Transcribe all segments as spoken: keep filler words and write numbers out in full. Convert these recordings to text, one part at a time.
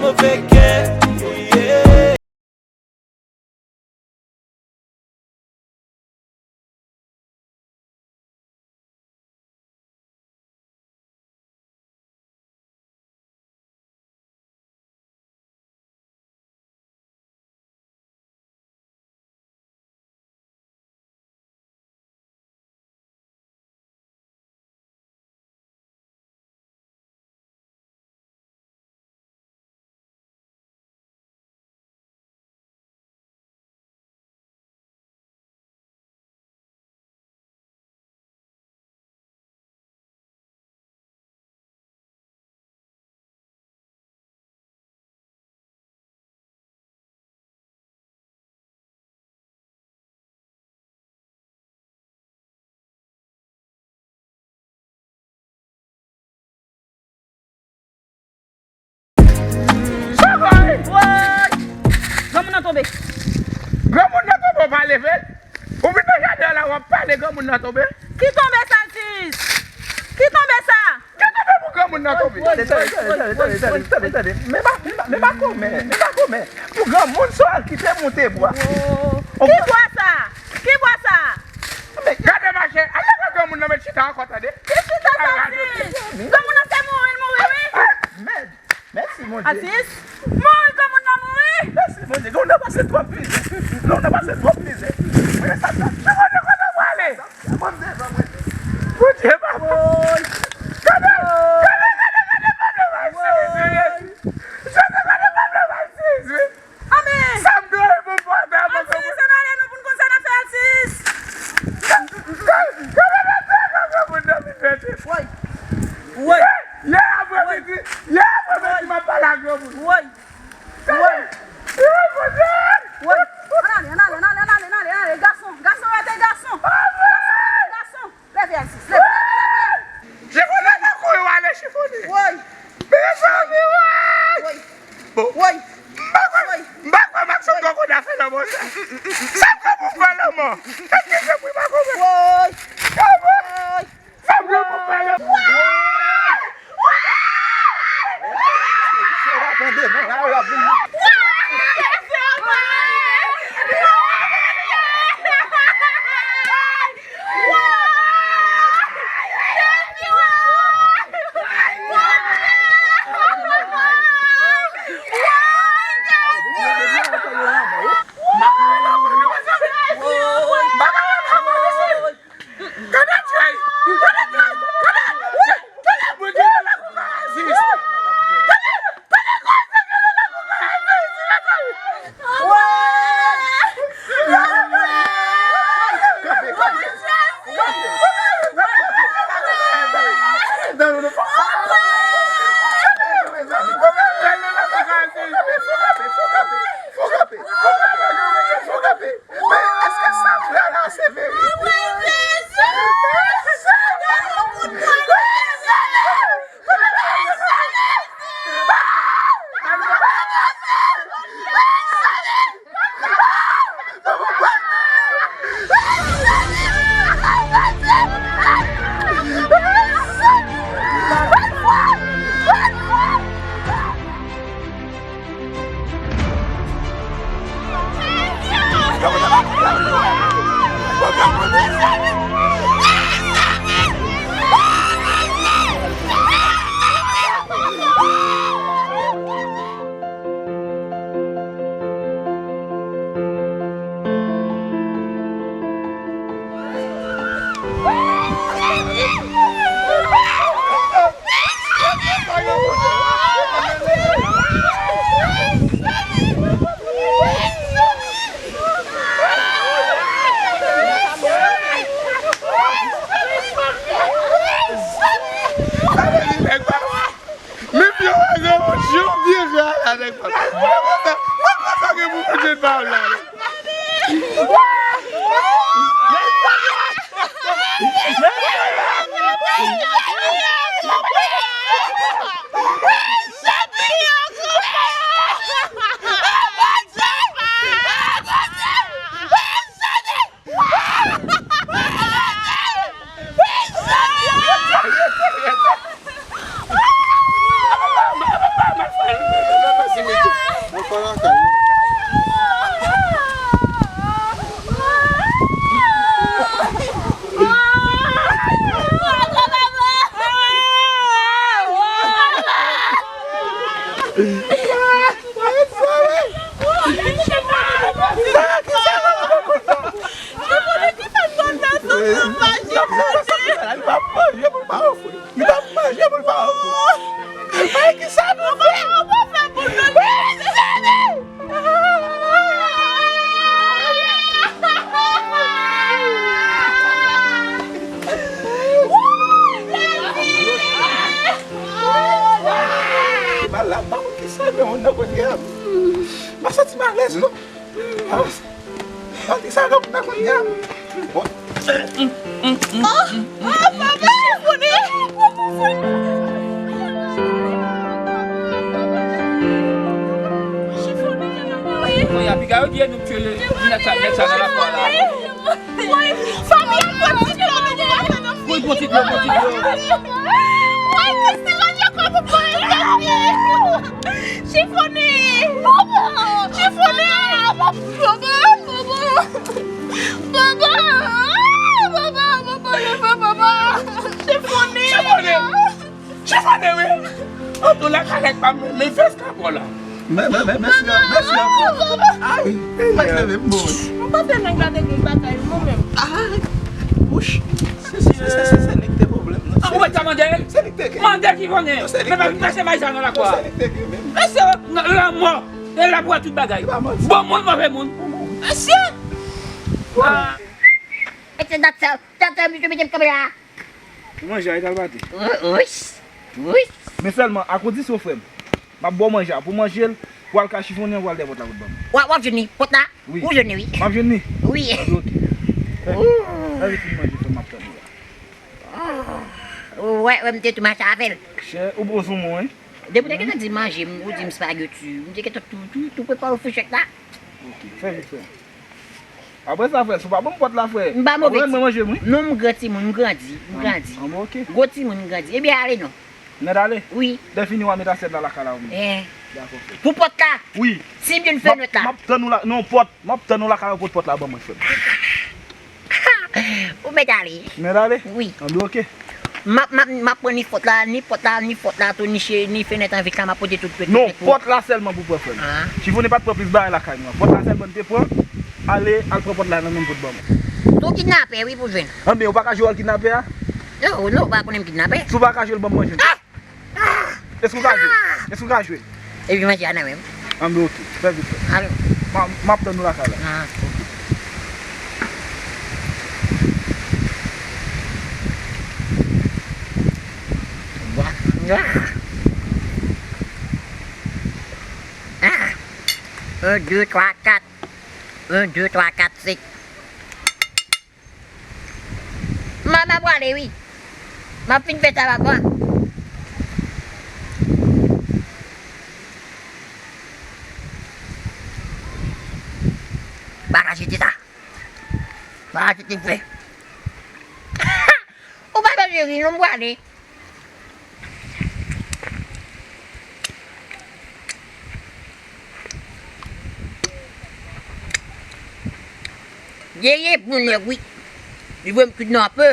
Move kè, yeah. Woy! Granmoun nan tonbe. Granmoun nan tonbe, w pa leve l? Ou vin nan jaden an la, w ap pale, granmoun nan tonbe. Ki tonbe sa, sis? Ki tonbe sa? Ki tonbe pou granmoun nan tonbe? Tande, tande, tande, tande, tande, tande, tande. Men pa, men pa, men pa kòmè, men pa kòmè. Pou granmoun sa w al kite monte bwa. Ki bwa sa? Ki bwa sa? Men gade mache, al lakay granmoun nan, met chita ankò, tande. Ki chita sa, sis? Granmoun nan se mouri, l mouri, wi. Mèd. Mèsi, Bondye. Atis, mouri, granmoun nan mouri. Mèsi, Bondye. Granmoun nan pase twòp mizè. Granmoun nan pase twòp mizè. Mwen sa, sa. Granmoun nan kote w ale? Bondye, pa mwen. Bondye, papa. Woy. Gade, gade, gade, gade pwoblèm Atis, wi. Jezi, gade pwoblèm Atis, wi. Amen. Sa m dwe pou m pa fè avan. Atis, ann ale non pou n konn sa n ap fè, Atis. Gade, gade, gade, gade, granmoun nan vin mete. Woy. Woy. Yè, yè aprèmidi, yè aprèmidi, m ap pale ak granmoun. Woy. Woy. Woy, Bondye. Woy. Ann ale, ann ale, ann ale, ann ale, ann ale, ann ale. Gason, gason rete gason. Gason rete gason. Leve, Atis, leve, leve, leve. Chifone, pa kouri w ale, chifone. Woy. Mezanmi, woy. Woy. Bon. Woy. M pa kwè, m pa kwè Maxon t konn afè nan mond sa. Sa m gen pou m fè lanmò? Eskize m wi, pa konprann. Woy. Woy. Sa m gen pou m fè lanmò? Gade Jay! Gade Jay! Gade! Gade Bondye nan lakou Aziz! Gade! Gade koze gen nan lakou Aziz! Mezanmi! Fò kanpe, fò kanpe, fò kanpe, fò kanpe, fò kanpe, fò kanpe, fò kanpe. Men èske sa frè la se verite? Mwen vye wè granmoun, jan w vye vye a la nèg pa. Mwen kontan, mwen kontan ke pou koute pa w la. Malad, pa konn ki sa, men moun nan konn gen. M pa santi m alèz, non. Ah, ah, ki sa, non, nan konn gen. Bon. Oh, oh, papa, chifonnen. Chifonnen. Mwen, ya, piga yo di nou tye nèg sa, nèg sa nan lakwa la. Woy, fanmi an pran ti dlo, nou pa fè nan figi. Woy, pran ti dlo, pran ti dlo. Woy, Kristi, ranje kò pou mwen, Kristi. Chifonnen. Chifonnen. Baba, baba. Baba. Baba, baba, baba, baba. Chifonnen. Chifonnen. Chifone wi. Antou la kalèk pa m men fès kapò la. Mè, mè, mè, mèsi, mèsi ankò. Ay, mwen leve m bon. Mwen pa fè nèg la te gen bagay non menm. Ay, wouch. Se, se, se, se, se li ki te pwoblèm nan. Ou mèt sa mande? Se li ki te gen. Mande ki konnen. Men pa vin pase may sa nan lakwa. Se li ki te gen menm. Mesye, lanmò. E la pou wè tout bagay. Bon moun, move moun. Mesye. Ah. E se dat sa, dat sa, mesye, mesye, kanpe la. Ou manje a, e Kalbati? Wi, wi, wi. Men sèlman, a kondisyon, frè m. M ap ba w manje a. Pou w manje l, pou w al ka chifonnen, pou w al dèyè pòt la pou w ban mwen. W ap, w ap jwenn li, pòt la? Wi. Ou jwenn li, wi. M ap jwenn li? Wi. Anben, oke. Fè, fè vit fin manje, frè m, m ap tann ou la. Ou wè, wè, m te tou mache avè l. Chè, ou bon sou mwen, wi. Depi w te gentan di manje, m, ou di m spaghetti, m te gentan tou, tou, tou prepare w fouchèt la. Ok, fè vit, frè. Apre sa, frè, si w pa ban m pòt la, frè, m pa move. Apre mwen manje m, wi. Non, m gran timoun, m grandi, m grandi. Anben, ok. Gwo timoun, m grandi. Ebyen, ale non. Nèt ale? Wi. Lè fini, w a met asyèt la lakay la, wi. Eh. Dakò, frè. Pou pòt la? Wi. Si m vin fè nèt la? M ap tann ou la, non, pòt. M ap tann ou lakay la pou w pot pòt la ban mwen, frè m. Ou mèt ale. Mèt ale? Wi. Anben, ok. M ap, m ap, m ap pran ni fòt la, ni pòt la, ni fòt la, tou, ni che-, ni fenèt an vit la, m ap pote tout, tout, tout. Non, pòt la sèlman pou pran, frè m. Ah. Chifonnen pa t pran plis bagay lakay nou an. Pòt la sèlman n te pran, ale, al pran pòt la nan men m pou t ban mwen. Se w kidnapè, wi, pou jwenn. Anben, ou pa ka jwe wòl kidnapè a? Non, non, ou pa konnen m kidnapè. Si w pa ka jwe l, ban m manje. Ah! Èske w ka jwe? Èske w ka jwe? Epi manje a nan men m. Anben, ok. Fè vit fè. Alo. M a, m ap tann ou lakay la. Ah, ok. Bwa. Ah. Ah. Un, deux, trois, quatre. Un, deux, trois, quatre, cinq. M a, m a prale, wi. M ap fin fè sa, papa. Pa ka jete sa. Pa ka jete, frè. Ou pa bezwen ri, non, m prale. Geri bon nèg, wi. Li voye m kidnape.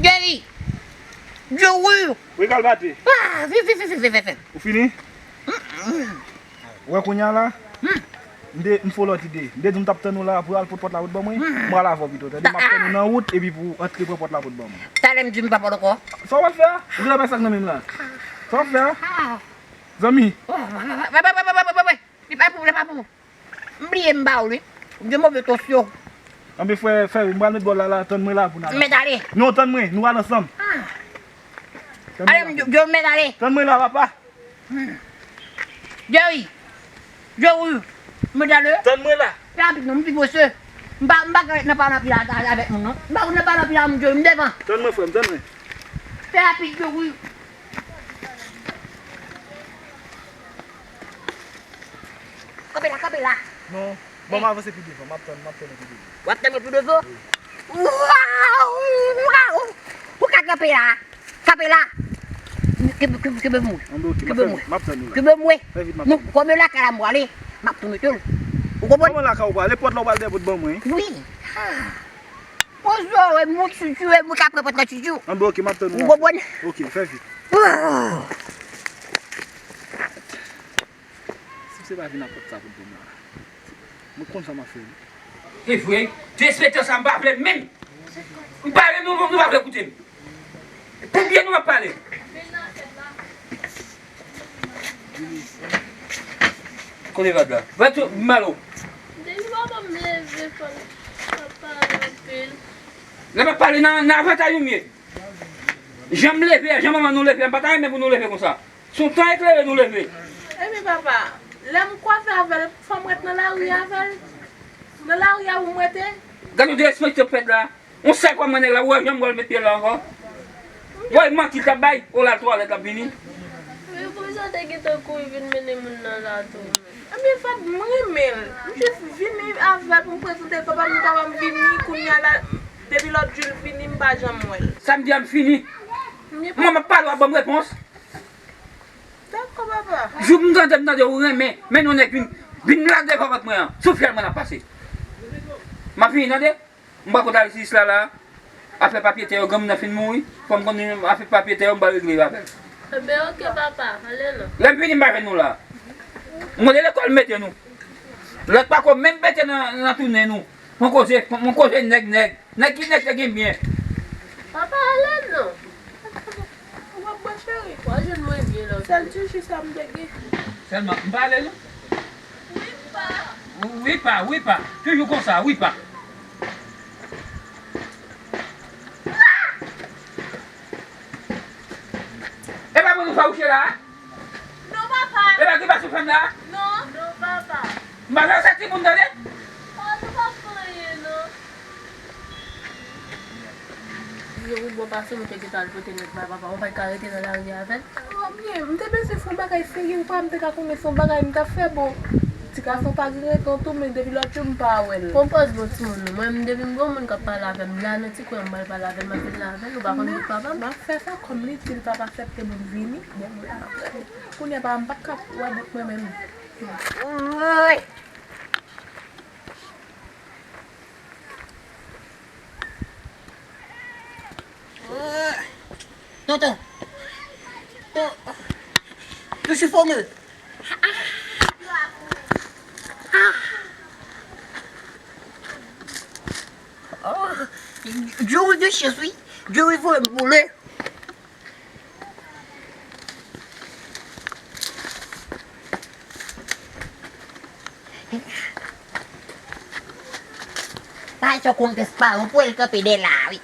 Geri. Jouri. Wi, Kalbati. Ah, vin, vin, vin. Ou fini? Ou wè kounye a la? Hmm. M te, m fè w lòt ide. M te di w m t ap tann ou la pou al pot pòt la pou t ban mwen. Hmm. Mwen al avè w pito. Tande, m ap tann ou nan wout epi pou w antre pran pòt la pou t ban mwen. Talè m di m pa pòt ankò. Sa w ap fè a? Ou genlè bay sa k nan men m la. Sa w ap fè a? Ah. Zanmi. Oh, wè, wè, wè. Li pa pou, li pa pou. M bliye m ba w li. M gen move tansyon. Anben, frè, frè, m pral met bòl la, la, tann mwen la pou n al. M mèt ale. Non, tann mwen, nou al ansanm. Ah. Tann mwen la. Ale, m, m mèt ale. Tann mwen la, papa. Hmm. Jerry. Jerry. M mèt ale. Tann mwen la. Fè rapid non, m pi prese. M pa, m pa ka ret nan pa nan pil a, a, avèk moun non. M pa nan pa nan pil a moun, Jerry, m devan. Tann mwen, frè m, tann mwen. Fè rapid, Jerry. Kanpe la, kanpe la. Non. Bon, m avanse pi devan. M ap tann, m ap tann pi devan. W ap tann pi devan? Wi. Waw! Waw! Ou ka kanpe la. Kanpe la. Kenbe, kenbe, kenbe mwen. Anben, ok, m ap tann ou la. Kenbe mwen. Fè vit, m ap tann ou. Non, kòm yo lakay la m prale, m ap tou mete l. Ou konprann? Kòman lakay ou prale? Pòt la ou pral dèyè pou t ban mwen, wi. Wi. Ah. Poze w, e mwen tchitchi, e mwen k ap repòt nan tchitchi. An, bon, ok, m ap tann ou. Ou konprann? Ok, fè vit. Oh! Si se pa vin ak pòt sa pou m pran la. Mwen konn sa m ap fè, wi. E vre, derespektan sa m pa vle menm. M pa vle nou, nou pa vle koute m. Pou byen nou m ap pale. Kote rad la? Va tou, Malo. Depi papa m leve, fò l ap pale anpil. Lè m ap pale nan, nan avantaj ou m ye. Jan m leve a, jan manman nou leve a, m pa ta renmen pou nou leve konsa. Se yon tan eklere nou leve. Ebyen papa, lè m kwaze avè l, fò m ret nan lari avè l? Nan lari a pou m rete? Gade yon derespektan pèt la. Yon sèl fwa m wè nèg la, ou wè jan m wè l met pye l la ankò? Woy, manti l t ap bay, ou l al twalèt l ap vini. Wi, poukisa w te gentan kouri vin mennen moun nan la tou? Ebyen, Fad, m renmen l. M jis vini avè l pou m prezante l papa m, papa m vini, kounye a la, depi lòt jou l vini, m pa janm wè l. Sa m di a, m fini. Manman m ap pale, w ap ban m repons. Dakò, papa. Jou m tande, m tande ou renmen, men yon nèg vin, vin la devan vant mwen an, sou fyèl mwen l ap pase. M ap fini, tande. M pa konn Alsis la la. Afè papye tè yo, granmoun nan fin mouri. Fò m konn afè papye tè yo, m pral regle yo avè l. Enben, ok, papa, ale non. Lè m fini, m pa jwenn nou la. M rele lekòl, m mete nou. Lòt pa ko menm mete nan, nan tounen nou. Fon koze, fon, fon koze nèg, nèg. Nèg ki nèg te gen byen. Papa, ale non. Ou ap bwè, cheri? W a jwenn mwen byen lòt. Sèl ti ji sa m te gen. Sèlman, m pa ale non. Wi pa. Wi pa, wi pa. Toujou konsa, wi pa. E pa pou nou fawouche la? Non, papa. E pa ki pa sou fèm la? Non. Non, papa. M pa fè sa timoun tande. Oh, nou pa fè anyen, non. Jou ou bò pase, mwen te gentan al pote nèg bay papa. Ou pa t ka rete nan lari avè l? Oh, byen, m te bezwen fè yon bagay serye, ou pa, m te ka konnen se yon bagay m t ap fè, bon. Ti gason pa gen rezon tou, men depi lòt jou m pa wè l. Pran pòz bon timoun non. Mwen menm depi m granmoun k ap pale avè m, la nan ti kwen an m pral pale avè l, m ap vin la avè l, ou pa konn bout papa m. M ap fè sa, kòm li di l p ap aksepte pou m vini, bon, mwen la m ap fè. Kounye a papa m pa t ka wè bout mwen menm. Woy! Tonton. Ton-, Lucifer. Oh, Joe de chance, wi. Joe voye m boule. Sa se yon konpès pa yon pou el kanpe dèyè la, wi.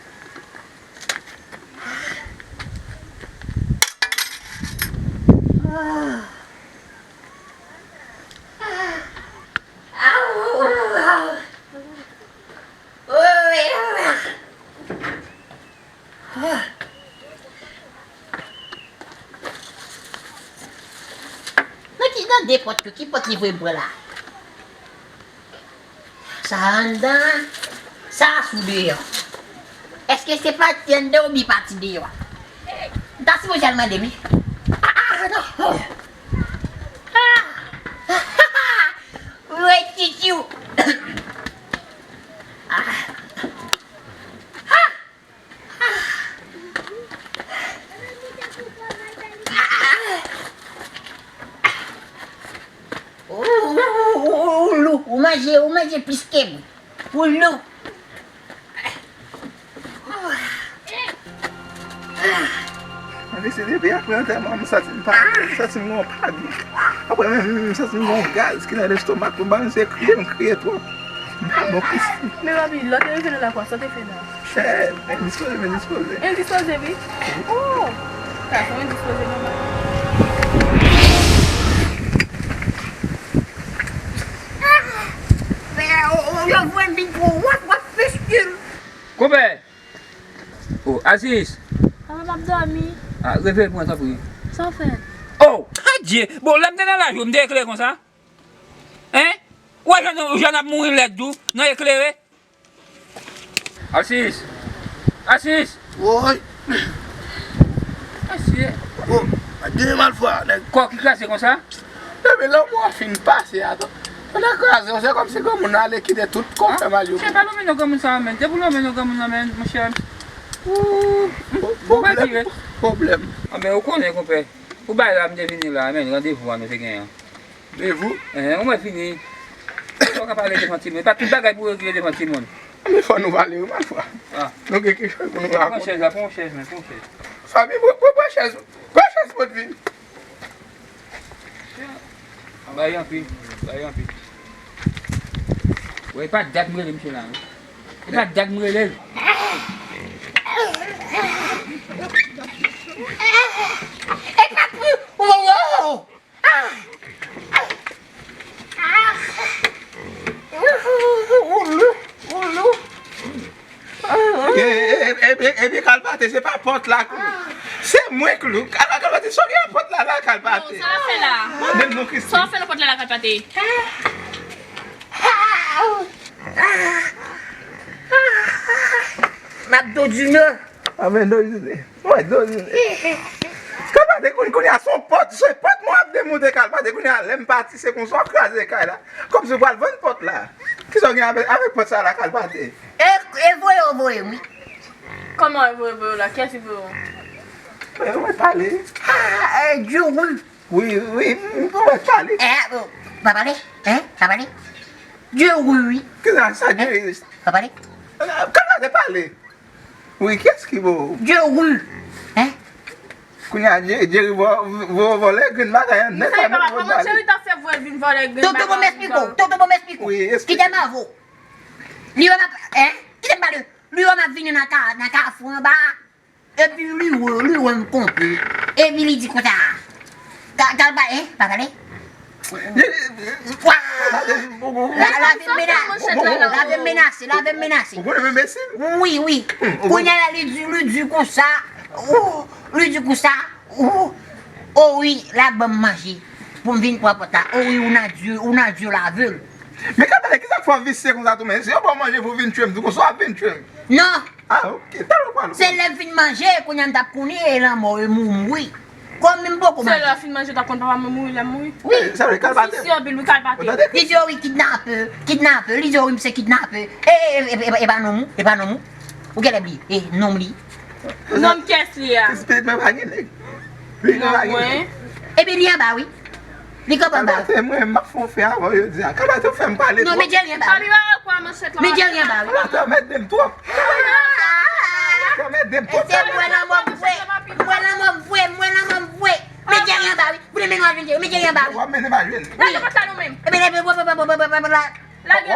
Nan ki, nan de pòt yo, ki pòt li voye m pran la? Sa anndan, sa sou deyò. Èske se pati anndan oubyen pati deyò a? M ta sipoze al mande m wi. Ah, ah, non. Ah. Woy, tchitchi. Ah. Ah. Ou, ou, ou, ou, ou lou, ou manje, ou manje plis ke mwen. Ou lou. Mwen mesye depi apre antèman, m santi m pa byen, m santi m gen yon pa byen. Apre menm, m santi m gen yon gaz ki nan lestomak mwen, m pa menm se kriye, m kriye twòp. M pa bon pou sa. Men papi, lè w te rive nan lakou a, sa w te fè la? Eh, endispoze, m endispoze. Endispoze, wi? Oh! Sa fè w endispoze, manman. Fè, oh, oh, yo voye m vin pou w, w ap, w ap piskil. Konpè! Oh, Asis! Papa, m ap dòmi. Ah, reveye pou mwen, tanpri. Sa w fè? Oh! Adye! Bon, lè m te nan laj ou, m te eklere konsa? Hein? Ou wè jan nou, jan n ap mouri lèd tou, nan eklere? Asis! Asis! Woy! Mesye! Oh, gen malfwa, nèg. Kò ki kraze konsa? Ebyen, lanmò a fin pase, atann. Nan kraze, se kòmsi granmoun nan ale kite tout konpè mal yo. Chè, pa lonmen non granmoun sa a, menn. Depi w lonmen non granmoun nan, menn, monchè. Ooh, bon, pwoblèm, pwoblèm. Anben, ou konnen, konpè. Pou bagay la, m te vini la, menn, randevou a nou te genyen an. Randevou? Enhen, ou mwen fini. Ou ka pale devan timoun. E pa tout bagay pou regle devan timoun. Men fò nou pale, wi, Malfwa. Ah. Nou gen kèk chèz pou nou rakonte. Pran chèz la, pran chèz, men, pran chèz. Fabi, pran, pran, pran chèz. Pran chèz pou vin. Bay anpil, bay anpil. Wè, e pa dat m rele misye la, non. E pa dat m rele l. E pa pou, wo, wo. Epi Kalpate, se pa pòt la k lou. Se mwen k lou. Kalpate, sòti nan pòt la, la Kalpate. Sa w ap fè la? Menm non Kristin. Sa w ap fè nan pòt la, la Kalpate? M ap dodine. Anben dodine. Mwen dodine. Kalpate kounye a se yon pòt, se pòt mwen ap demonte Kalpate kounye a lè m pati se konsa w kraze kay la. Kòmsi w pral vann pòt la. Kisa w gen avèk, avèk pòt sa la Kalpate? E, e voye w voye m wi. Kòman e voye voye w la? Kiyès ki voye w? E, mwen pale. Ah, e, Djouwi. Wi, wi, m, m, mwen pale. E, oh, pa pale? Hein? Pa pale? Djouwi. Kisa sa Djouwi? Pa pale? Kalpate pale. Wi, kiyès ki bo? Djeri. Hein? Kounye a, Dje-, Djeri vo-, vo-, vòlè grenn bagay an nèt la, men kòman Djeri ta fè vòlè vin vòlè grenn bagay an? Toto, bon, m esplike w. Toto, bon, m esplike w. Wi, esplike. Kite m avè w. Li wè m ap, hein? Kite m pale. Li wè m ap vini nan ka-, nan kafou anba a. Epi li wè, li wè m konpe. Epi li di konsa. Ka-, Kalpate, pa pale? Wa! La, la vin mena-, la vin menase, la vin menase. Ou konnen menase? Wi, wi. Kounye a la, li di, li di konsa. Ou, li di konsa. Ou, o wi, la ban m manje. Pou m vin pran pòt la. O wi, ou nan dye, ou nan dye lave l. Men Kalpate, kisa k fè w visye konsa tou, men? Si yo ba w manje pou w vin tchwe m, tou konsa w ap vin tchwe m. Non. Ah, ok. Talè w pral. Se lè m fin manje, kounye a m t ap konnen, e lanmò, e m mouri. Kòm m poko manje. Se lè w fin manje, w t ap konn papa mwen mouri, lè m mouri. Wi. Sa vle Kalpate. Visye anpil, wi, Kalpate. Li di, o wi, kidnapè, kidnapè. Li di, o wi, m se kidnapè. E, e, e, e, e pa nonm ou, e pa nonm ou. Ou genlè bliye, e, nonm li. Nonm kiyès li a? Pitit mwen pa gen nèg. Li pa gen nèg. Epi li anba, wi. Li kanpe anba. Kalpate, mwen, m ap fè yon fè avan jodi a. Kalpate, ou fè m pale twòp. Non, men Djeri anba, wi. Men Djeri anba, wi. Kalpate, ou mèt de m twòp. Kalpate, ou mèt de m twòp. E se mwen lanmò m vwe. Mwen lanmò m vwe. Mwen lanmò m vwe. Men Djeri anba, wi. Pou li mennen w al jwenn Djeri. Men Djeri anba, wi. W ap mennen m al jwenn. Wi. Lage pòt la non menm. Epi, epi, epi, epi, epi, epi, epi, la. Lage la.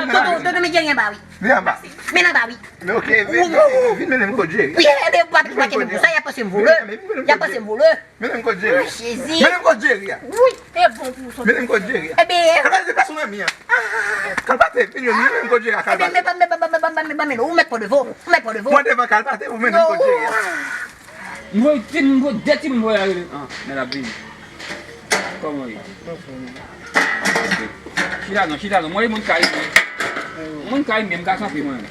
Toto, Toto, men Djeri anba, wi. Li anba. Men anba, wi. Men ok, vin, vin, vin mennen m kot Djeri. Wi, epi, w ap pake moun pou sa, y ap panse m vòlè. Y ap panse m vòlè. Mennen m kot Djeri a. Jezi. Mennen m kot Djeri a. Wi, e bon pou w sot. Mennen m kot Djeri a. Ebyen, Kalpate, deplase w nan mi an. Kalpate, vin jwenn mwen, mennen m kot Djeri a, Kalpate. Ebyen, men, men, men, men, men, men, men, men, ou mèt pran devan w. Ou mèt pran devan w. Mwen devan Kalpate, ou mennen m kot Djeri a. M voye timoun, m voye de timoun voye ale. Ah, men l ap vini. Kòman w ye? Chita non, chita non. Mwen, e moun kay mwen. Moun kay mwen, m ka kanpe mwen.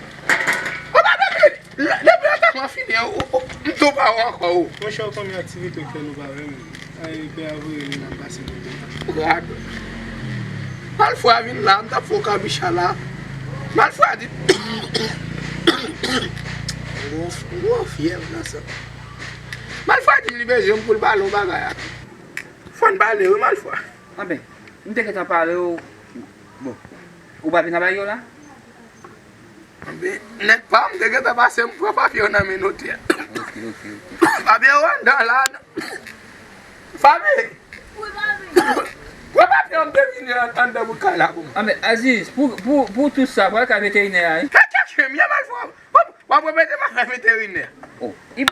Depi lè tan mwen fini an, ou, ou, m tou pa wè ankò ou. Monchè, ou konn yon aktivite ou fè nou pa wè menm. Ay, pè a voye nou nan pase nou devan. Rad. Malfwa vin la, m t ap fè yon kabicha la. Malfwa di, gwo, gwo fyèv nan san. Malfwa di li bezwen m pou l pale yon bagay a. Fò n pale wi, Malfwa. Anben, m te gentan pale w. Bon, ou pa vin nan bagay yo la? Anben, nèg pa m te gentan pase m pran papye yo nan men notè. Ok, ok, ok. Papye yo anndan la. Fabi! Wi, papi. Pran papye yo m te vini an-, anndan bout kay la pou mwen. Anben, Aziz, pou, pou, pou tout sa, pral kay veterinè a, wi. Kèt, kèt, chen m ye, Malfwa. W ap, w ap repete m ap fè veterinè. Oh, i,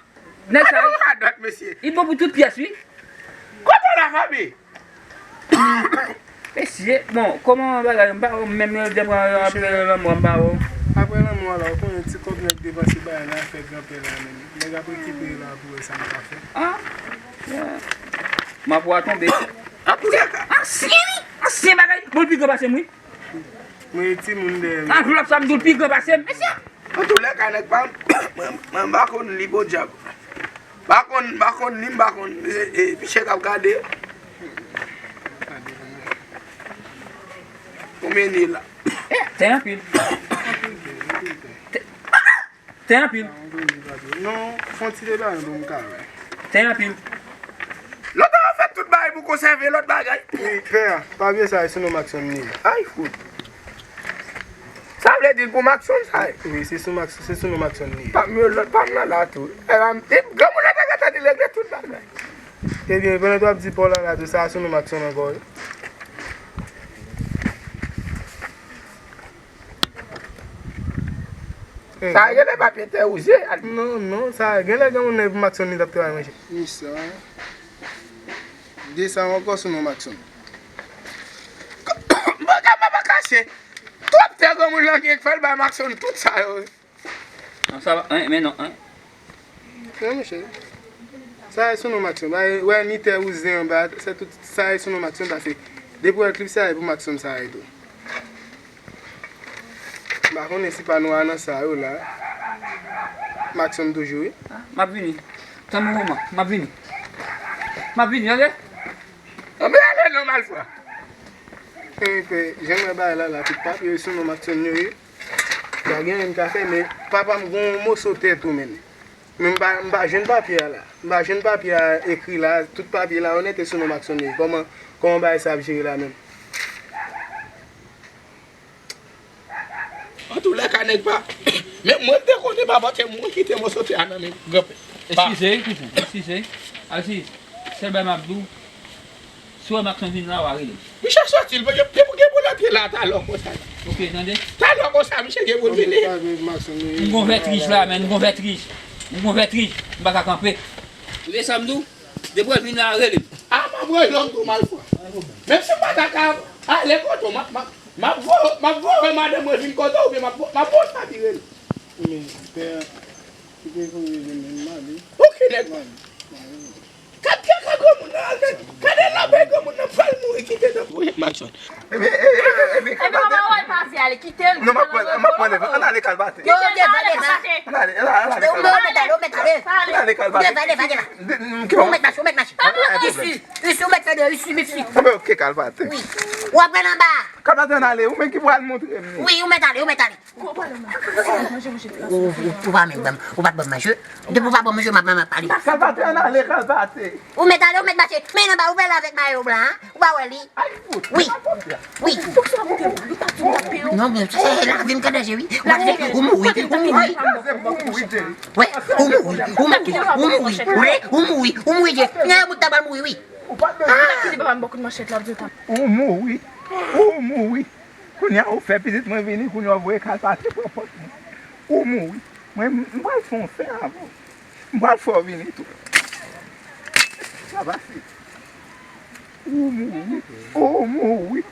nèg sa, radòt, mesye. I bon pou tout pyès, wi. Kote w la, Fabi? Mesye, bon, kòman bagay, m pa wè menm, lè m pran apre lanmò, m pa wè. Apre lanmò a la, ou konnen ti kòb nèg depanse bagay la fè granpè la menm. Nèg ap rekipere la pou wè sa m ka fè. Ah, yeah. M ap wè tonbe. Ansyen, wi. Ansyen bagay. Bon, l pi gran pase m, wi. Mwen e timoun dèyè m. Anvlòp sa m di w l pi gran pase m. Mesye. Antoulèka, nèg pa m, mwen, mwen m pa konn li podyab. M pa konn, m pa konn li, m pa konn, e, e, Michel k ap gade. Mennen la. Tè anpil. Tè, tè anpil. Non, fon ti deba pou m ka wè. Tè anpil. Lòt an fè tout bagay pou konsève lòt bagay. Wi, pè a, pa bliye sa, se sou non Maxon li ye. Ay, fout. Sa vle di l pou Maxon sa ye? Wi, se sou Max, se sou non Maxon li ye. Pa m yo lòt pa m nan la tou. E la, e granmoun nan te gentan di l regle tout bagay. Ebyen, pandan w ap di pa w la la tou, sa sou non Maxon ankò wi. Sa genlè papye tè wouze. Non, non, sa genlè gen moun nan pou Maxon li t ap travay manje. Ni sa. De sa ankò sou non Maxon. Bagay m pa kache. Twòp tè granmoun nan gen k fè l bay Maxon tout sa yo. Non, sa va, en, men non, en. Non, monchè. Sa e sou non Maxon. Bay, wè, ni tè wouze anba, se tout sa e sou non Maxon, pase depi w wè klip sa e pou Maxon sa e tou. M pa konnen si pa nou a nan sa yo la. Maxon toujou, wi. M ap vini. Tann mwen moman. M ap vini. M ap vini, tande? Anben ale non, malfwa. Jan m wè bagay la la, tout papye yo sou non Maxon yo ye. Pa gen anyen m ka fè, men papa m gon moso tè tou menm. Men m pa, m pa jwenn papye a la. M pa jwenn papye a ekri la, tout papye la onèt e sou non Maxon li ye. Kòman, kòman bagay sa ap jere la menm? Antoulèka nèg pa. Men mwen m te konnen papa te mouri kite moso tè a nan men granpè. Eskize, kouzen, eskize. Aziz, sèl bagay m ap di w, si w wè Maxon vin la, w a rele m. Misye sòti, l gen, gen pou, gen pou l antre la talè konsa. Ok, tande? Talè konsa, misye gen pou l vini. M gon vètij la, men, m gon vètij. M gon vètij. M pa ka kanpe. Tande sa m di w? Depi w vin la, rele m. A, m ap rele w tou, malfwa. Menm si m pa ta ka ale kote w, m ap, m ap, m ap voye, m ap voye madanm mwen vin kote w, oubyen m ap, m ap voye w chavirel. Men, pè, kite voye vin, men m ale. Ok, nèg. M ale, m ale. Gad kaka granmoun nan, gad, gade labèy granmoun nan pral mouri kite nan pwoyè Maxon. Epi, epi, epi, epi, epi, kalbate. Epi, papa, wè l pase, ale, kite l. Non, m ap pran, m ap pran devan. Ann ale, kalbate. Yo, devan, devan. Ann ale, ann ale, ann ale, kalbate. Ou mèt ale, ou mèt ale. Ann ale, kalbate. Devan, devan, devan. Ou mèt mache, ou mèt mache. Isi, isi, ou mèt fè de, isi, isi. Anben, ok, kalbate. Wi. W ap pran anba. Kalbate, ann ale. Ou menm ki pral montre m li. Wi, ou mèt ale, ou mèt ale. Ou, ou, ou pa menm ban m, ou pa t ban m manje. Depi ou pa ban m manje, m ap, m ap pale. Kalbate, ann ale, kalbate. Ou mèt ale, ou mèt mache. Men anba, ou pale avèk mayo blan an. Ou pa wè li. Wi. Wi. Non, men se lavi m k an danje, wi. Ou mouri, ou mouri. Wè, ou mouri, ou mouri, ou mouri, ou mouri, ou mouri, Dye. Nan yon bout tab al mouri, wi. Ou mouri, ou mouri. Kounye a ou fè pitit mwen vini, kounye a ou voye kalbate pran pòt mwen. Ou mouri. Mwen, m pral fè yon fè avè w. M pral fè w vini tou. Sa pase. Ou mouri. Ou mouri.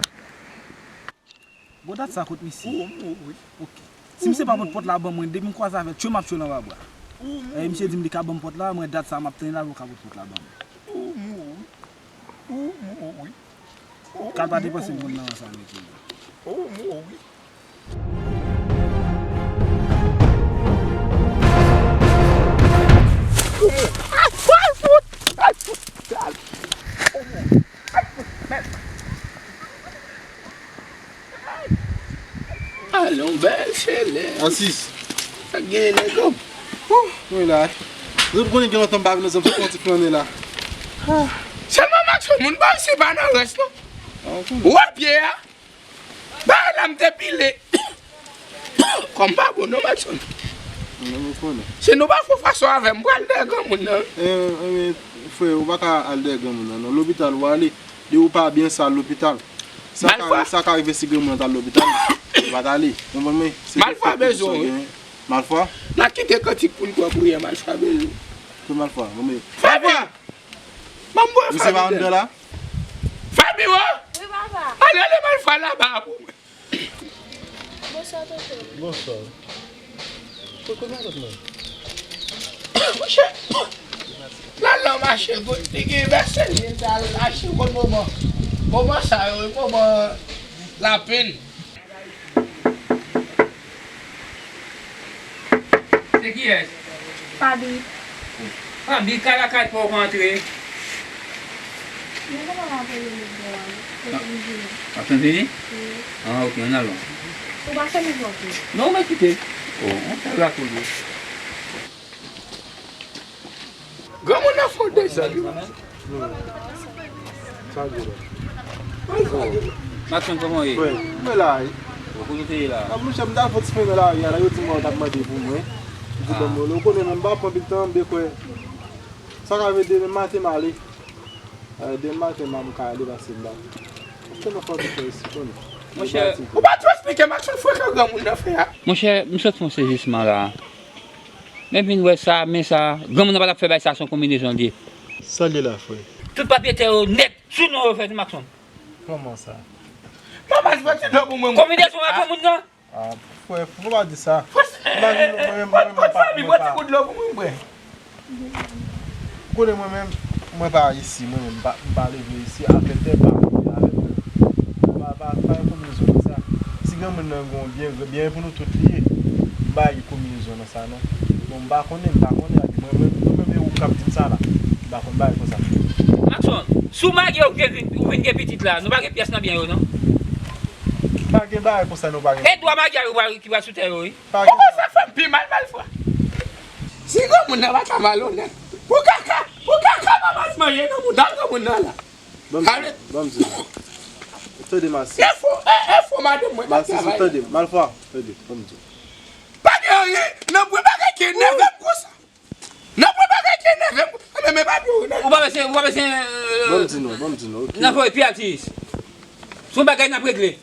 Bon, dat sa kot misye? Ou mouri. Ok. Si misye pa pot pòt la ban mwen, depi m kwaze avè l, tchwe m ap tchwe l anba bra. Ou mouri. E misye di m li ka ban m pòt la, mwen dat sa m ap tann la pou l ka pot pòt la ban mwen. Ou mouri. Ou mouri. Kalbate panse m konn nan sa mete. Ou mouri. Ou mouri. Ay, fout! Ay, fout! Ou mouri. Ay, fout! Mèt! Alon bèl chelè. Asis. Sa k genyen nèg yo? Wi la. Zot konnen gen lontan m pa vin nan zòn, se yon ti flannen la. Sèlman Maxon moun pa se pa nan rès non. Ou wè pye a? Bagay la m te pile. Kò m pa bon non Maxon. Mwen konnen. Si nou pa fè fason avè m, m pral dèyè granmoun nan. E, e, frè, ou pa ka al dèyè granmoun nan non. Lopital ou ale. Depi ou pa byen, sa al lopital. Sa ka, sa ka rive si granmoun nan t al lopital. Ou pa t ale. Konprann mwen? Se malfwa bezwen w wi. Malfwa? N a kite kantik pou n pran priyè, malfwa bezwen w. Ki malfwa? Mwen, mwen. Fabi! Ban m bwè Fabi. Misye pa anndan la? Fabi, wo! Wi, papa. Ale, ale, malfwa laba pou mwen. Bonswa, tonton. Bonswa. Koko, mwen kot mwen? Monchè, l al nan mache, li gen vèsèl, li al achte kot moman. Moman sa yo, moman lapenn. Se kiyès? Fabi. Fabi, ka lakay pa w antre. Mwen kontan w ap rele m devan an, wi. Kote m vini? W ap tann vini? Wi. Ah, ok, ann al non. Ou pa fèmen pòt ou? Non, mwen kite. Oh, on tèl lakou li. Granmoun nan fè w desann. Sa di la. Maxon, kòman w ye? Frè, mwen la, wi. Bon, kote w te ye la? Ah, monchè, m t al fè ti fè nan lari a la, yo di m w t ap mande pou mwen. M di, ah, bon, mwen, ou konnen, men m pa pran anpil tan, m te kwè. Sa ka vle demen maten m ale. Eh, demen maten m ka ale pase m pa. Paske nan fòm fè isi konnen. Monchè, ou pa tou eksplike Maxon frè ke granmoun nan fè a. Monchè, m sot fè yon sezisman la. Men vin wè sa, men sa. Granmoun nan pa t ap fè bagay sa, se yon konbinezon l ye. Sa l ye la, frè? Tout papye tè yo nèt sou non yo fèt, Maxon. Kòman sa? Papa, se pa ti dlo pou mwen, mwen. Konbinezon ak granmoun nan? Ah, frè, fò pa di sa. Imajine mwen menm, mwen menm, mwen pa, mwen pa. Ou konnen mwen menm, mwen pa isi, mwen menm, m pa, m pa leve isi, afè tè pa rive avè mwen. Pa, pa, pa gen konbinezon nan sa. Si granmoun nan gen yon byen, byen pou nou tout li ye, m pa gen konbinezon nan sa non. Bon, m pa konnen, m pa konnen, mwen menm, mwen menm, e ou k ap di m sa la. M pa konn bagay konsa. Maxon, si w marye, ou gen, ou vin gen pitit la, nou pa gen pyès nan byen yo non. Pa gen bagay konsa, nou pa gen. E dwa marye a yo pral, ki pral sou tè yo, wi. Pa gen. Ou konn sa k fè m pi mal, Malfwa? Si granmoun nan pa ka malonèt, pou kaka, pou kaka pa mal manje nan mouda granmoun nan la. Ban m di, ban m di. Tande, Masis. E fo, e, e fo madanm mwen k ap travay. Masis, ou tande m. Malfwa, tande, ban m di. Pa gen anyen nan pwen bagay ki enève m konsa. Nan pwen bagay ki enève m, men, men pa byen, ou pa bezwen, ou pa bezwen, euh, ban m di non, ban m di non, ok. Nan voye pi atis. Se yon bagay n ap regle.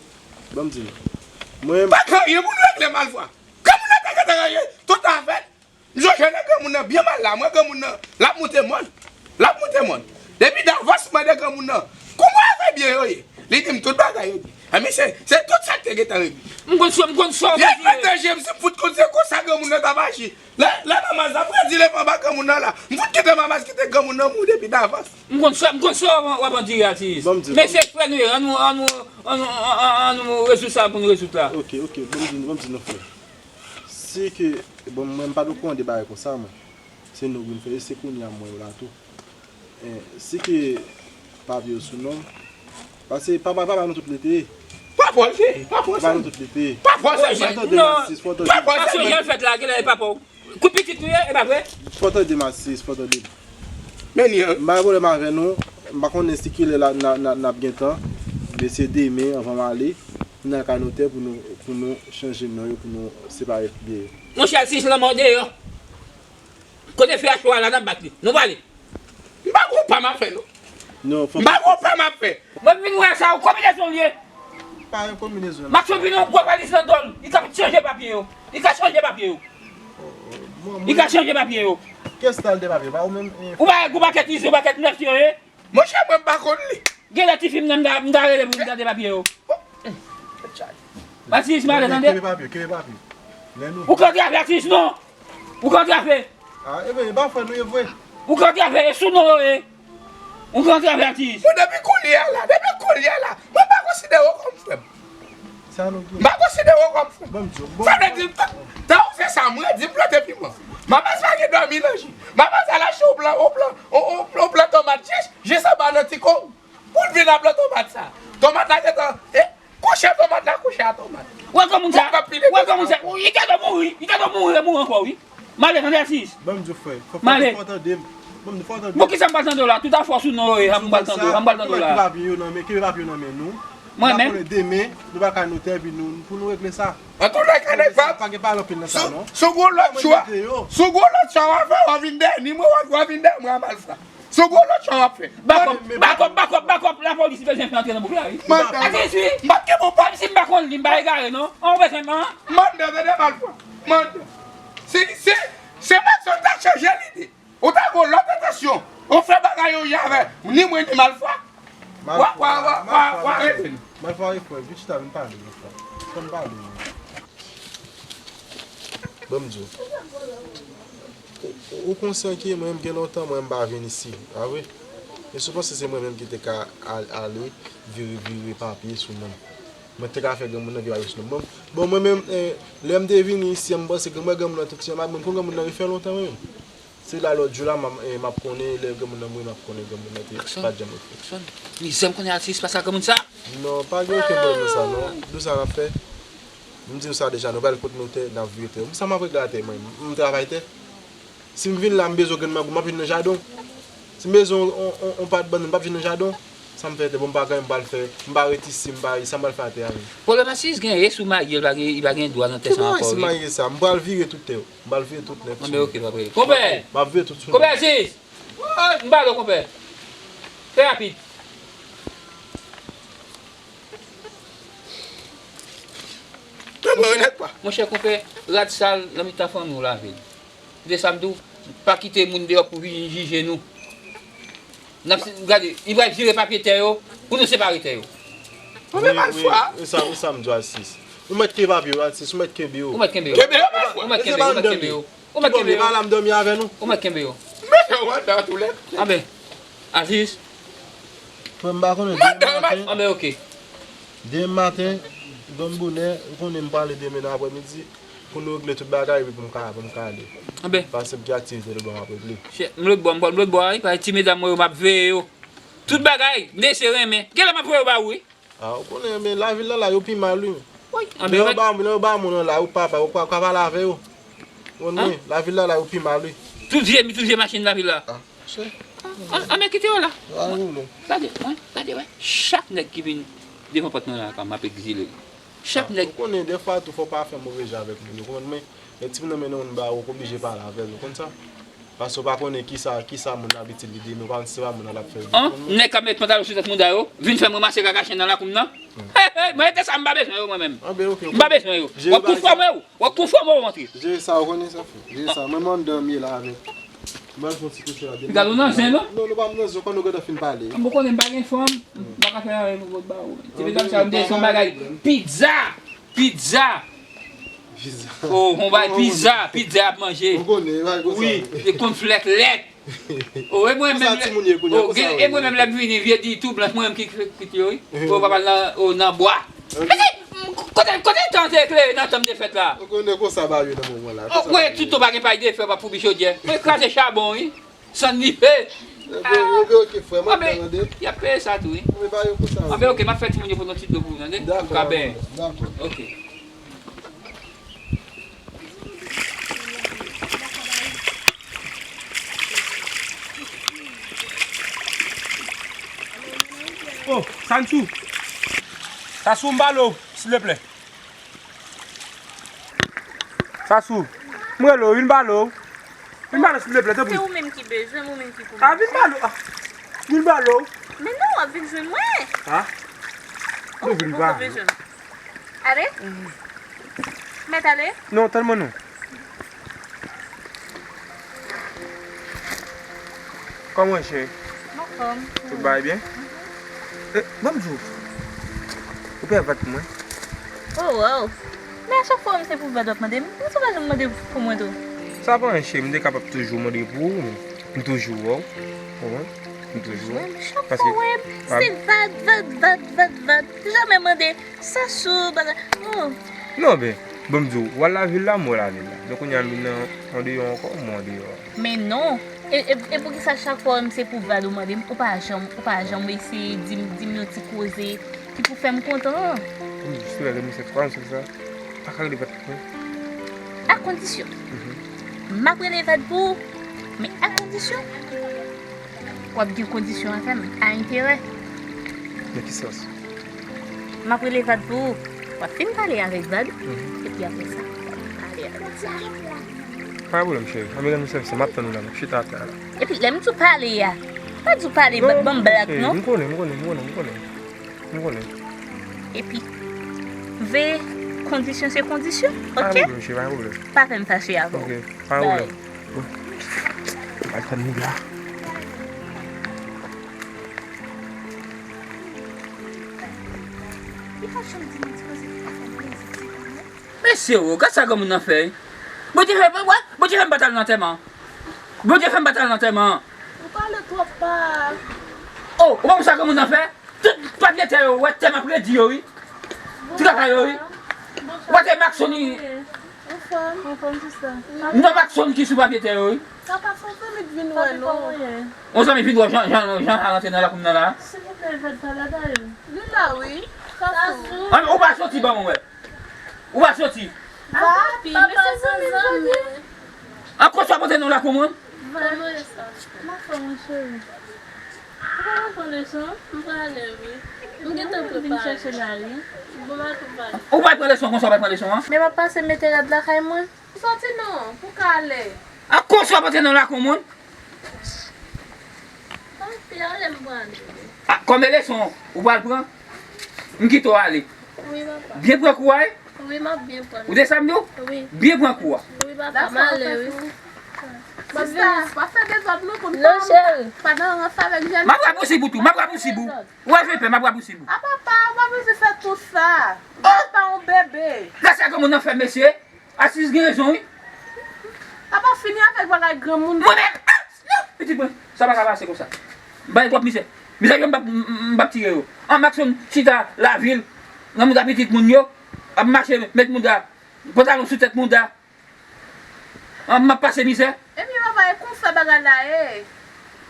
Ban m di non. Mwen. Pa gen anyen pou n regle, Malfwa. Granmoun nan te gentan raje tout afè l. M sonje lè granmoun nan byen mal la, mwen granmoun nan, l ap moute mòn. L ap moute mòn. Depi davans mande granmoun nan, kòman afè byen yo ye? Li di m tout bagay yo byen. Enben, se, se tout sa k te gentan regle. M konn sa, m konn sa w vle di. Byen mete je m, si m fout konn se konsa granmoun nan t ap aji. Lè, lè manman sa pran di levan ba granmoun nan la, m fout kite manman kite granmoun nan mouri depi davans. M konn sa, m konn sa w ap andire, atis. Men se frè nou ye, ann nou, ann nou, ann nou, ann nou rezoud sa pou nou rezoud la. Ok, ok, ban m di, ban m di nou frè. Si ke, bon, mwen m pa t okouran de bagay konsa, mwen. Se nou vin fè, e se kounye a m wè yo la tou. Eh, si ke papye yo sou non m, paske papa, papa nou tout li te ye. Papa w l te ye, papa w l te ye. Papa nou tout li te ye. Papa w l te ye. Fò tande Masis, fò tande. Papa w l te ye. Aksyon jan l fèt la, genlè e papa w. Kou pitit nou ye, e pa vre? Fò tande Masis, fò tande. Men ni an. M pa gen pwoblèm avè nou, m pa konnen si kilè la n a, n a, n ap gen tan, men se demen anvan m ale, m nan kay notè pou nou, pou nou chanje non yo, pou nou separe byen yo. Monchè, si se lanmò deyò. Kote fè a cho a la, n ap bat li. Nou prale. M pa gon pa m ap fè, non. Non, fò. M pa gon pa m ap fè. Mwen vin wè sa, yon konbinezon l ye. Pa yon konbinezon. Maxon vin yon gwo valis nan do l. Li ka chanje papye yo. Li ka chanje papye yo. Li ka chanje papye yo. Ki estay de papye? Pa ou menm, eh, ou pa wè gwo pakèt izo, pakèt nèf yo ye? Monchè, mwen m pa konn li. Genlè tifi m nan, m ta, m ta rele pou m gade papye yo. Atis, m ale tande. Kenbe papye, kenbe papye. Lè nou. Ou ka antrave atis, non. Ou ka antrave. Ah, e vre, e pa frè nou ye vre. Ou ka antrave, e sou non yo ye. Ou ka antrave atis. Mwen depi kounye a la, depi kounye a la, mwen pa konsidere w kòm frè m. Sa nou gen. M pa konsidere w kòm frè m. Ban m di w, bon. Sa vle di, tan, tan ou fè sa, mwen di m plante piman. Manman sa gen dòmi nan ji. Manman sa l achte yon plan, yon plan, yon, yon, yon plan tomat jis, jis anba nan ti kou. Pou l vin ap pran tomat sa. Tomat la gentan, eh, kouche tomat la, kouche a tomat. Wè granmoun sa, wè granmoun sa, li ta dwe mouri, li ta dwe mouri, mouri ankò, wi. M ale, tande, atis. Ban m di w, frè, fò, fò, fò tande m. Ban m di, fò tande m. Bon, kisa m pral tande w la? Tout afè w sou non yo ye, m pral tande w, m pral tande w la. Kenbe papye yo nan men, kenbe papye yo nan men nou. Mwen menm. N a konnen demen, nou pral kay notè, epi nou, pou nou regle sa. Antouka, nèg pa, pa gen pale anpil nan sa, non. Si w gen lòt chwa, si w gen lòt chwa w ap fè, w ap vin dèyè ni mwen, w ap, w ap vin dèyè mwen a Malfwa. Si w gen lòt chwa w ap fè. Bakòp, bakòp, bakòp, bakòp, lapolis bezwen fè antre nan bouk la, wi. Mandan. Atis, wi. M pa t gen pou pa. Menm si m pa konn li, m pa egare, non. An, ou bezwen, an. Mandan, tande Malfwa. Mandan. Si, si, si Maxon ta chanje lide, ou ta gen lòt entansyon, ou fè bagay yo ye avè ni mwen ni Malfwa. Wa, wa, wa, wa, wa, rete. Malfwa, e frè, vin chita, vin pale, Malfwa. Fò n pale, non. Ban m di w. Ou, ou konsyan ke mwen menm gen lontan mwen m pa vin isi, pa vre? E si w panse se mwen menm ki te ka al-, ale, vire, vire papye sou non m. Mwen te ka fè granmoun nan vire papye sou non m. Bon, bon, mwen menm, eh, lè m te vini isi a, m panse ke mwen granmoun nan te ti anba, mwen konn granmoun nan, li fè lontan mwen menm. Se la lòt jou la, m ap, eh, m ap konnen lè granmoun nan mouri, m ap konnen granmoun nan te pa t janm rete. Jackson, mizè m konnen Atis, pa sa granmoun sa. Non, pa gen okenn pwoblèm nan sa, non. Dou sa n ap fè. M di w sa deja, nou pral kot notè, n ap vire tè. Pou sa m ap regle atè mwen, m travay tè. Si m vin la, m bezwen grenn mangou, m ap jwenn nan jaden w. Si m bezwen on, on, on, on pat bannann, m p ap jwenn nan jaden w. Sa m fè tè, bon, m pa gen, m pral fè, m pa ret isi, m pa, sa m pral fè atè a menm. Pwoblèm Atis gen, e si w marye, li pa gen, li pa gen dwa nan tè sa ankò, wi. Ki bagay si marye sa? M pral vire tout tè yo. M pral vire tout nèt. Anben, oke, pa prele. Konpè! M ap vire tout sou nou. Konpè Atis! M pale w, konpè. Trè rapid. Monchè, monchè, konpè, rad sal nan mitan fanmi w lave l. Tande sa m di w, pa kite moun deyò pou vin jije nou. N ap, gade, li pral vire papye tè yo pou nou separe tè yo. Wi, wi, e sa, e sa m di w, Atis. Ou mèt kenbe papye yo, Atis, ou mèt kenbe yo. Ou mèt kenbe yo. Kenbe yo, malfwa. Ou mèt kenbe yo, ou mèt kenbe yo. Ou mèt kenbe yo. Ki pwoblèm, pa la m dòmi avè nou. Ou mèt kenbe yo. Mete w anndan tou lè. Anben, Atis. Frè m, pa konnen demen maten. Anben, oke. Demen maten, granm bonè, ou konnen m prale demen nan aprèmidi. Pou nou regle tout bagay, epi pou m ka, pou m ka ale. Anben. Paske m gen aktivite lòtbò m ap regle. M lòtbò, m pral lòtbò a, wi, paske ti medam mwen yo, m ap veye yo. Tout bagay, m te se renmen. Genlè m ap voye yo ba ou, wi. A, ou konnen, men lavil la, la, yo pi mal, wi. Wi, anben, lè yo ba, lè yo ba moun an la, ou papa, ou pa ka pale avè yo. Ou konnen, lavil la, la, yo pi mal, wi. Tout vye, tout vye machin lavil la. A, monchè. A, a, a, men kite yo la. Gade, wi, gade, wi. Chak nèg ki vin devan pòt mwen la, m ap egzile l. Chak nèg. Ou konnen, dèfwa tou, fò w pa fè move jan avèk moun, ou konprann mwen? Lè timoun nan mennen yon ba ou, ou oblije pale avè l, ou konn sa? Paske w pa konnen kisa, kisa moun nan ap itilite demen, ou pa konn si se pa moun nan l ap fè l. An, nèg k ap met pantalon sou tèt moun sa yo, vin fè m ranmase kaka chen nan lakou m nan. Hey, hey, mwen rete sa, m pa bezwen yo, mwen menm. Anben, oke, oke. M pa bezwen yo. W ap konfòme w, w ap konfòme w rantre. Jere sa, ou konnen sa, frè. Jere sa. Mwen, mwen anndan m ye la avèk. M al fè yon ti kouche la. Gade w nan zen, non? Non, nou pa nan zen, ou konn nou gentan fin pale. Mwen konnen m pa gen fanm, m pa ka fè anyen pou kot ba ou. Ti medam sa yo, m te se yon bagay. Pizza! Pizza! Pizza! Oh, yon bagay pizza, pizza y ap manje. Ou konnen, bagay konsa. Wi, e kònflèk lèt. Oh, e mwen menm, e mwen menm lè m vini, vye di tou blanch, mwen menm ki fè kwit yo, wi. Oh, papa nan, oh, nan bwa. Kote, kote tan te eklere nan tan m te fèt la? Ou konnen konsa bagay yo nan moman la. Oh, mwen tout tan pa gen pay de fè, pa pou bichodyè. Mwen kraze chabon, wi. San dife. Ebyen, ebyen, oke, frè, mwen tande. Y ap peye sa tou, wi. Mwen ba yo konsa, wi. Anben, oke, m ap fè timoun yo pote yon ti dlo pou ou, tande? Dakò, ou ka benyen. Dakò. Oke. Oh, Sansou. Sansou, m ba lo, silvouplè. Sansou, m rele w, vin pale w. Vin pale w, silvouplè, tanpri. Se ou menm ki bezwen m, ou menm ki pou m. A, vin pale w. A, vin pale w. Men non, w ap vin jwenn mwen. A? Oh, vin pale w. Ale? Mèt ale? Non, tann mwen non. Kòman w ye, cheri? M anfòm. Tout bagay byen? Eh, ban m di w. Ou pè vag pou mwen? Oh, wow. Men a chak fwa se pou vag w ap mande m. Poukisa w pa janm mande pou mwen tou? Sa pa anyen, cheri. M te kapab toujou mande pou ou, men m toujou wè w. Ou konprann? M toujou wè w. Chak fwa w wè m, se vag, vag, vag, vag, vag. Ou jamè mande. Sansou, bagay. Oh. Non, ben, bon, m di w, w al lavil la, m wè lavil la. Donk, kounye a, m vin nan, andeyò ankò, m wè andeyò a. Men non. E, e, e poukisa chak fwa w wè m se pou vag ou mande m, ou pa janm, ou pa janm eseye di m, di m yon ti koze ki pou fè m kontan? Bon, m di w, sou lè, lè m sèt fwa, m sèt sa, pa ka rele vag pou mwen. A kondisyon. Mhm. M ap rele vag pou ou, men a kondisyon. W ap gen kondisyon avè m, a enterè. Nan ki sans? M ap rele vag pou ou. W ap fin pale avèk vag, epi apre sa, w ap pale avèk vag. Pa gen pwoblèm, cheri. Ann mennen nou sèvis la. M ap tann ou la, m ap chita atè a la. Epi, lè m di w pale a, pa di w pale, ban m blag, non. Non, cheri, m konnen, m konnen, m konnen, m konnen. M konnen. Epi, veye, kondisyon se kondisyon, oke? Pa gen pwoblèm, cheri, pa gen pwoblèm. Pa fè m fache avè w. Oke, pa gen pwoblèm. Bye. Al tann nèg la. Mesye, o, gad sa granmoun nan fè. Bondye fè, wè, Bondye fè m pa t al nan antèman. Bondye fè m pa t al nan antèman. Ou pale twòp, pa. O, ou pa wè sa granmoun nan fè? Tout papye tè yo, wè tè m ap redi yo, wi. Ti kaka yo, wi. Wè tè Makson, wi. Anfòm, sista. M nan Maxon ki sou papye tè yo, wi. Papa, se yon zanmi k vin wè nou. Yon zanmi vin wè Jan, Jan, Jan a rantre nan lakou m nan la. Silvouplè, Evèd pa la dayè. Li la, wi. Kafou. An, ou pa soti ban mwen wè. Ou pa soti. Papi, men se zanmi zanmi. An, kòman sa pote nan lakou mwen? Vale. Kòman fè, mon cheri? Ou pa pran leson? M prale, wi. M gentan prepare. Vin chèche la, wi. Bon, m al prepare. Ou pa pran leson konsa, ou pa pran leson an? Men m ap pase mete rad lakay mwen. Soti non, pou ka ale. A konsa w ap antre nan lakou moun? Papi, ale m prale. A, kòm e leson ou pral pran, m kite w ale. Wi, papa. Byen pran kou a, wi. Wi, m ap byen pran. Ou te sa m di w? Wi. Byen pran kou a. Wi, papa, m ale, wi. Sista, pa fè dezòd non pou n pa, pa nan rans avèk jèn. M ap rapousib ou tou, m ap rapousib ou. Ou wè jan l fè, m ap rapousib ou. A papa, ou pa bezwen fè tout sa. Ou pa yon bebe. Gad sa granmoun nan fè, mesye. Asiz gen rezon, wi. Papa, fini avèk bagay granmoun. Mwen menm, ah, non, pitit mwen, sa pa ka pase konsa. M bay twòp mizè. Mizè yo m p ap, m, m, m p ap tire yo. An Maxon chita lavil, nan mouda pitit moun yo, ap mache met mouda, pantalon sou tèt mouda. An m ap pase mizè. Ebyen, papa, e konsa bagay la ye.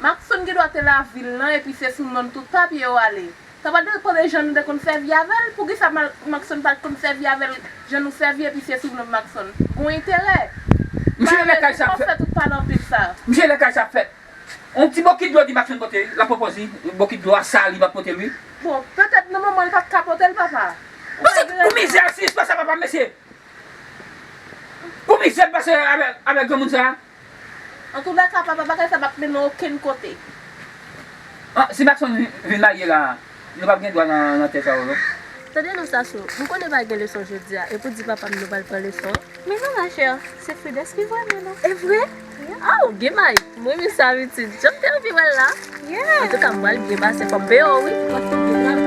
Maxon gen dwa te lavil lan, epi se sou non tout papye yo ale. Sa pa depann de jan nou te konn sèvi avè l. Poukisa Maxon pa t konn sèvi avè l jan nou sèvi, epi se sou non Maxon? Gon enterè. Misye lè kay sa ap fèt. Misye lè kay sa ap fèt. On ti bokit dlo di Maxon pote, l ap pran pòz li, bokit dlo a sal li p ap pote l, wi. Bon, petèt nan moman li pa t ka pote l, papa. Pou mizè, si espwa sa, papa, mesye. Pou mizè l pase avèk, avèk granmoun sa a. Antoulèka, papa, bagay sa p ap mennen okenn kote. Ah, si Maxon vin marye la, nou p ap gen dwa nan, nan tè sa yo, non. Tande non, Sasou, m konnen pa gen leson jodi a, e pou di papa m nou pral pran leson. Men non, machè, se Frides ki voye m la, non? E vre? Aw, gen may. Mwen renmen sa, pitit. Jan m te anvi wè l la. Antouka, m pral byen pase, fò m peye w, wi.